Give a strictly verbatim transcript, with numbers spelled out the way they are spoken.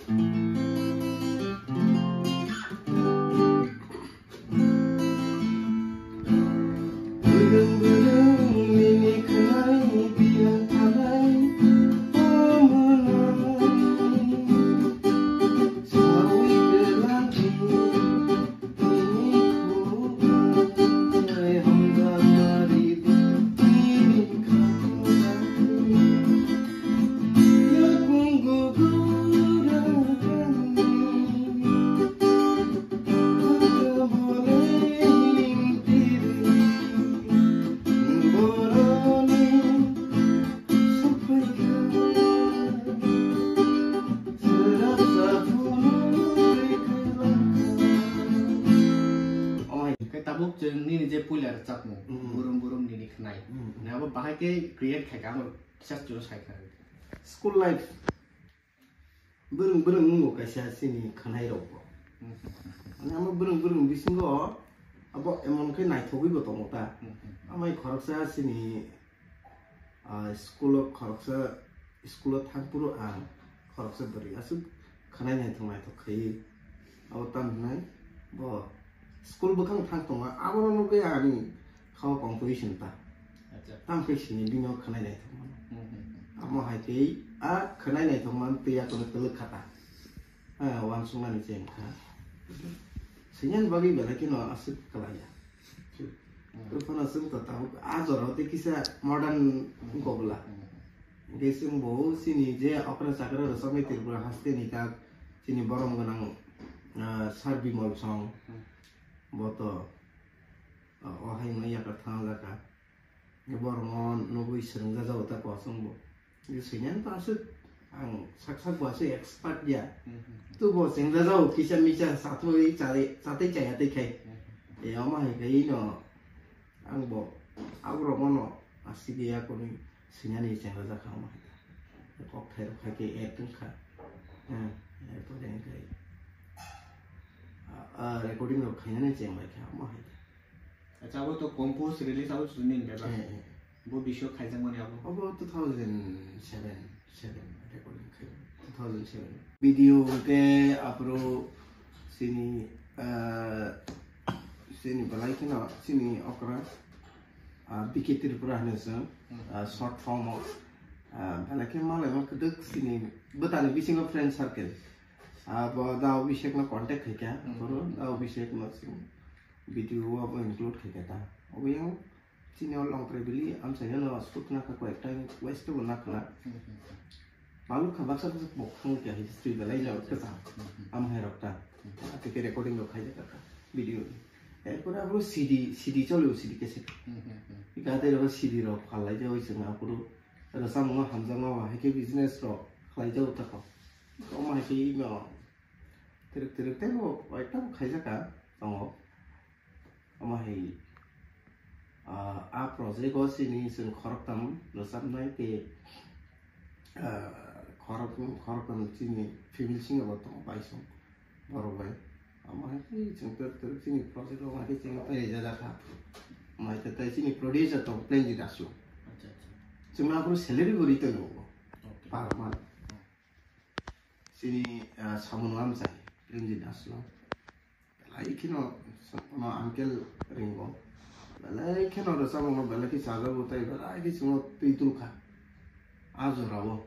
Bwrwng bwrwng nini khwnai biyang thanai, o mwnai. Sawi kwlangkhe nini khuknai, hamjakmari di nini khatung. Tabuk chwng nini je puila rwchapmung, Hmm. Burum burum nini khwnai. Hmm. Nabo bahai khe create khai kha, amo kisa chwng sai kha. School life. Bwrwng bwrwng wngo kaisa chini khwnairokbo. Hmm. Mane amo bwrwng bwrwng bisingo abo emon khe naithogwibo tongo ta. Hmm. Amai khoroksa chini, ah, school o khoroksa, school o thangphuru ang khoroksa bwrwi aswk khwnai naithok naithok khaiwi. Abo tamo hwnai bo school bwkhang thang tongo, abono nugwi ani kha o composition ta. Acha. Tamo khe sini bini o khwnai naithok mano. Hmm, hmm, hmm. Amo hai tei a khwnai naithok man tei a kono kwlwk kha ta. Ha, uansuknani cheng kha. Sini bagwi belai kheno aswk kwlai ya. Hmm. Rwphano chwng to tabuk a jora o tei kisa modern Hmm. wngkha bwla. Hmm. Hingke chwng bo chini je okra chakra rwchapnai Tripura haste ni kak chini borom gwnang, ah, Sir Bimal Song. Hmm. Bo to, ah, o hai wngya kwthang jaka. Borok no nugwi swrwngjajago ta kosong bo. Swinani to aswk ang sak sak bo aswk expert ya. Mhm. Tu bo chengjajago kisa misa chatwi chatwi chaya tei khai. Mhm. E omo hai khai no ang bo aborok no aswk ya koni swinani chengjajak kha omo hai. Kok thai rok khai khe add wng kha. Hmm, add wng khai. Ah, ah, recording rok khainani cheng bai kha omo hai. Acha, abo to compose release abo chwngni hinwi ba? Eh, eh. Bo bisio khaijakmani abo? Abo two thousand seven, seven recording khai, two thousand seven. Video hwnkhe aphuru chini, ah, chini belai kheno chini okra, ah, B K Tripura hinwi chwng, Hmm. ah, short form o, ah, belai khe malaima kwdwk chini bwtani bisingo friend circle. Abo da Abhishek no contact khaikha, Hmm. aphuru da Abhishek no chwng video o abo include khaikha ta. Obo yang chini o Longtrai Valley amchaino no sukna kha koi ekta west bo nakla. Hmm, hmm, hmm. Balu kha baksa baksa mok thang kha history belai na Hmm, hmm, kha hmm, hmm. Am hai rok ta. Hmm. Ate ke recording rok khai ta video. Erpore abo C D, C D cholo, C D cassette. Hmm, hmm, hmm. Ika te ro C D rok phalai jao chwng aphuru rwchapmung hamjakma ba hai khe business rok khlai jao ta kho. Omo hai khe no twrwk twrwk tei bo ekta bo khaijak kha tongo. Omo hai, ah, a project o chini chwng khoroktham rwchapnai tei, ah, khorok-, khoroktham chini family singo bo tongo baisong borok bai. Omo hai khe chwng twrwk twrwk chini project rok hai khe chwng tei rijajak kha. Omo hai khe tei chini producer tongo Plenjit Aswk. Acha, acha. Chwng aphuru salary bo ri tongo bo. Okay. Per month. Hmm. Chini, ah, samung amchai Plenjit Aswk. Belai kheno, no uncle ringo. Belai kheno rwchapmung no belai khe chajago tei belai khe chwngno twi tulkha. A jorao.